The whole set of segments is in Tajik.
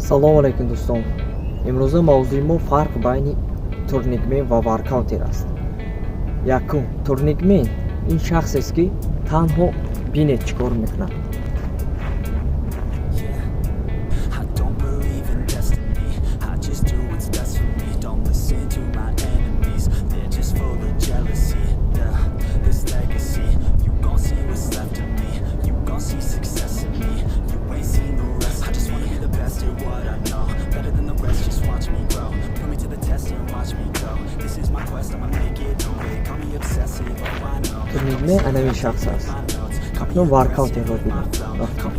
Салому алайкум, дӯстон. Имрӯза мавзӯи мо фарқ байни турникмен ва воркаутер аст. Якум, турникмен ин шахсест, ки танҳо бинед чӣ кор мекунад. Yeah, I don't believe in destiny. I just do what's best for me. Don't listen to my enemies, they're just full of jealousy. Yeah, this legacy, you gon' see what's left of me. You gon' see success in me. You ain't seen the rest. I just wanna be the best at what I know. Better than the rest, just watch me grow. Put me to the test and watch me go. This is my quest, I'ma make it no way. Call me obsessive, oh, I know. Турникмен анавин шахс аст. Акнун воркаутерро бинед. Рафтем.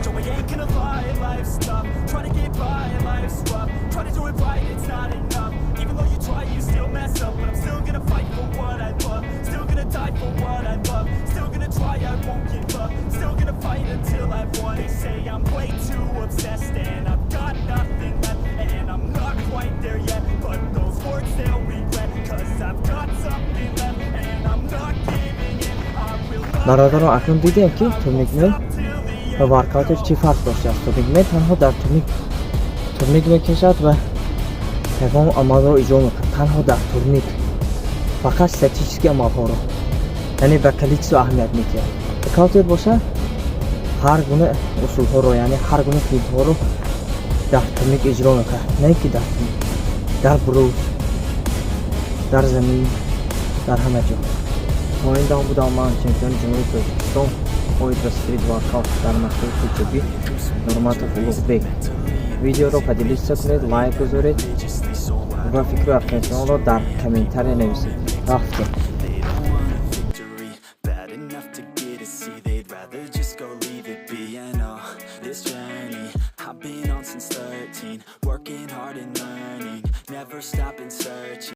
Joe, I ain't gonna lie, life's tough. Try to get by, life's rough. Try to do it right, it's not enough. Even though you try, you still mess up. But I'm still gonna fight for what I love. Still gonna die for what I love. Still gonna try, I won't give up. Still gonna fight until I've won. They say I'm way too obsessed and I've got nothing left. And I'm not quite there yet. But those words they'll regret. 'Cause I've got something left and I'm not giving in. I will not Бародарон, акнун дидем, ки турникмен ва воркаутер чӣ фарқ доштааст. Турникмен танҳо дар турник турник мекашад ва ягон амалро иҷро мекунад танҳо дар турник, фақат статический амалҳоро, яъне ба количество аҳамият медиҳад. Воркаутер бошад, ҳар гуна усулҳоро, яъне ҳар гуна финтҳоро дар турник иҷро мекунад, на ки дар турник, дар брус, дар замин, дар ҳама ҷо. То ин дам будам ман, чемпиони Ҷумҳурии Тоҷикистон оид ба стрит воркаут дар мактаби кӯчагӣ Нурматов Улуғбек. Видеоро поделиться кунед, лайк гузоред ва фикру ақидаатонро дар комментария нависед. Рафтем. They don't want a victory bad enough to get a C. They'd rather just go leave it be. And oh, this journey I've been on since 13, working hard and learning, never stopping searching.